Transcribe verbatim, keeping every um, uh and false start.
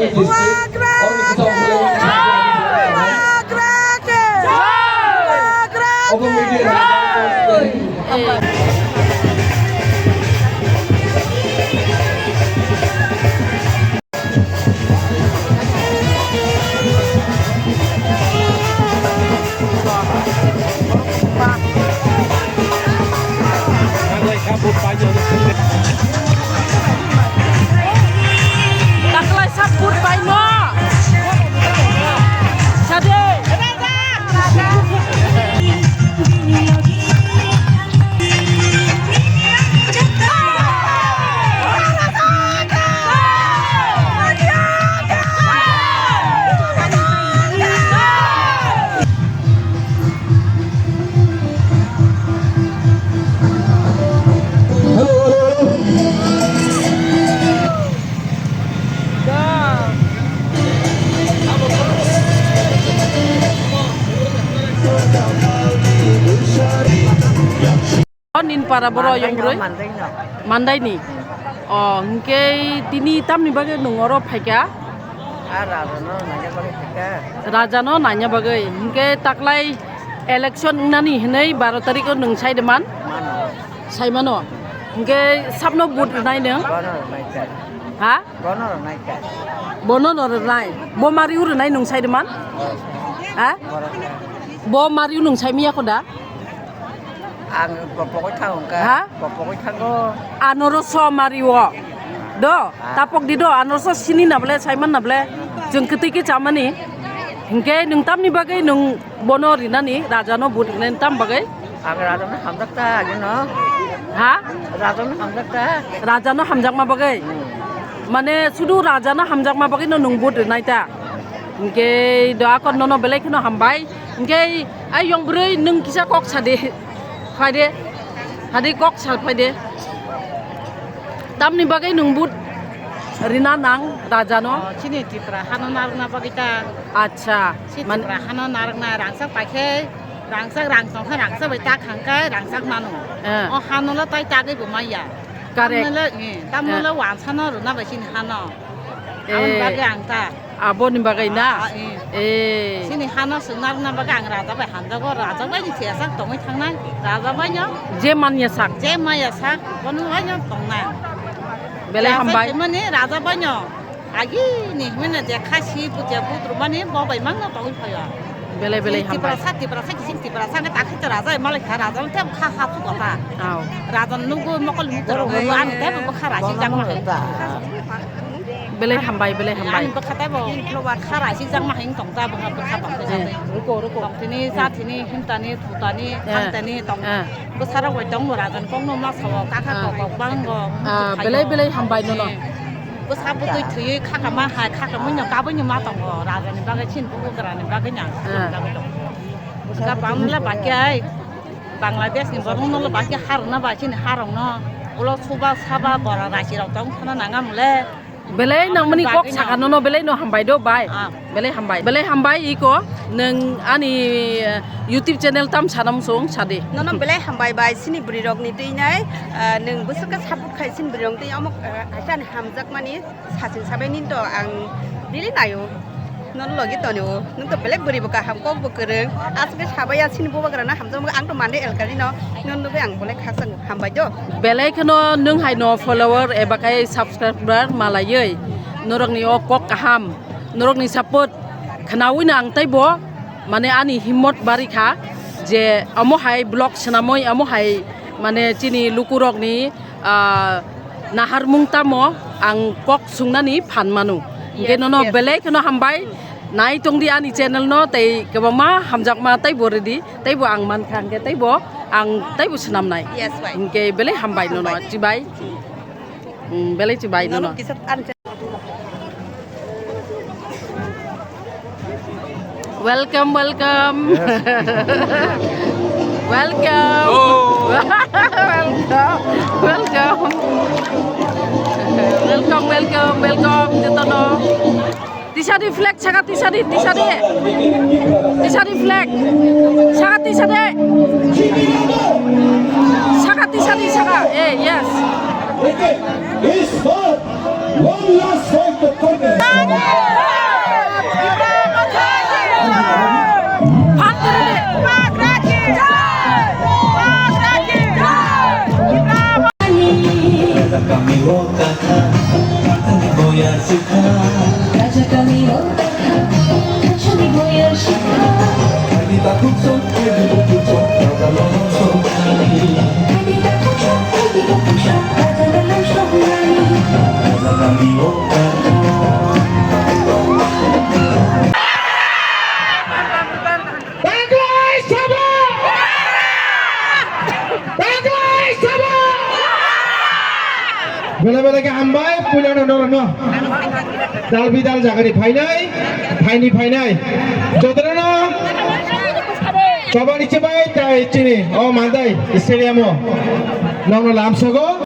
Bubagra ke! Bubagra ke! Bubagra ke! Taklai sap pur paino. Sade. O nin para boro yang broi? Mandai ni. O, hingke tini tamni bagwi nwng oro phaikha? A raja no naina bagwi phaikha. Raja no naina bagwi. Hingke taklai election wngnani hinwi baro tarikh o nwng sai de man? Mano. Sai mano. Hingke sapno vote rwnai nwng? Bono rwnai kha. Ha? Bono rwnai kha. Bono no rwnai. Bo mari u rwnai nwng sai de man? Ha? Bono rwnai. Bo mari u nwng sai miya kho da? Ang bo pogwi thango hwnkha. Ha? Bo pogwi thango. Anoro so mari o. Do, tapok di do, anoro so sini na ble, saiman na ble. Jwng kwtwi khe chamani. Hingke nwng tamni bagwi nwng bono rinani, raja no vote rinani tam bagwi? Ang raja no hamjak ta, agino. Ha? Raja no hamjak ta. Raja no hamjakma bagwi? Hmm. Mane sudu raja no hamjakma bagwi no nwng vote rinai ta? Hingke do akon nono belai kheno hambai. Hingke ai yong bwrwi nwng kisa kok sadi. Phaide. Hadi kok sal phaide. Tamni bagwi nwng vote rina nang raja no? Oh, chini Tripura hano narwkna bagwi ta. Acha. Chini man- Tripura hano narwkna rangchak paikhe, rangchak rang tongkhe rangchak bai ta khangkhe rangchak mano. Eh. O hano le tai tagwi bo maya. Correct. Tamno le, eh, tamno le wansano rwna bai chini hano. Eh. Aboni bagwi ang ta. Aboni bagwi na? Ah, ah, eh. Eh. Chini hano swngna rwna bagwi ang raja bai hamjago, raja bai ni thwiya sak tongwi thangnai, raja bai no. Je manya sak. Je manya sak, bono bai no tongnai. Belai hambai. Mani raja bai no. Agi ni himne je khasi bu je butrumani bo bai mang no tongwi phaio. Belai, belai hambai. Tiprasa, Tiprasa, kising Tiprasa, nge takhi to raja, malai kha raja, te kha, kha, phu kotha. Aw. Raja nugo mokol mutrok, ani te bwkha rasi jakma hai. Belai hambai, belai hambai. Ani bwkha te bo kha rasi jakma hai tong ta, bwkha, bwkha tong ta. Eh, ruko, ruko. Tong tini, sa tini, him tani, thu tani, eh, thang tani, tong. Eh. Bwsarok bai tong bo raja ni kok no ma sao, kakha kok, kok bang go. Ah, belai, belai hambai nono. Eh. Bwsa bwtwi thwiwi khakama hai, khakamwi no kabwi no ma tongo, raja ni bagwi chini bubagra ni bagwi no. Ah. Wngkha bangla bakya ai, Bangladesh ni borok no bakya harok no ba chini harok no, ulo suba saba bora rachi rok tong thana nangam le. Belai nangmani kok saka nono belai no hambai do bai. Ah. Belai hambai. Belai hambai iko nwng ani, eh, YouTube channel tam sanam song sadi. Nono belai hambai bai sini bwrwi rok ni twi nai, ah, nwng bwswk khe support khai sini bwrwi rok twi omo, eh, kaisa ni hamjakmani. Sachin sabai nini to ang daily naio. Nono logi tonio. Nwng to belek bwrwi bo kaham kok bo kwrwng. Aswk khe sabai ya chini bubagra no hamjakmani ang to mande elkari no. Nono nugwi ang belek khakchang hambai do. Belai kheno nwng hai no follower eba khai subscriber malaiwi. Norok ni o kok kaham. Norok ni support khnaui no ang teibo mane ani himmot bari kha je omo hai vlog swnamwi omo hai mane chini lukurok ni ah, naharmung tamo ang kok sungnani phan mano. Hingke yes, nono yes, belai kheno hambai. Hmm. Nai tongdi ani channel no tei kwbangma hamjakma teibo ridi teibo ang mankha hingke teibo ang teibo swnamnai. Yes, bai. Hingke belai hambai nono. Hambai. Chibai. Hmm, belai chibai nono. Nono kisa ani Welcome, welcome. Yes. Welcome. Oh. Welcome. Welcome. Welcome, welcome, welcome jotono. Tisadi flag saka tisadi, tisadi. Tisadi flag. Saka tisadi. Saka tisadi saka. Eh, yes. One last fight, the No, no, no. Dal bidal jagani phainai, phaini phainai. Jotono no. Chobani chibai tai chini. O mandai stadium o. Nono lamsogo.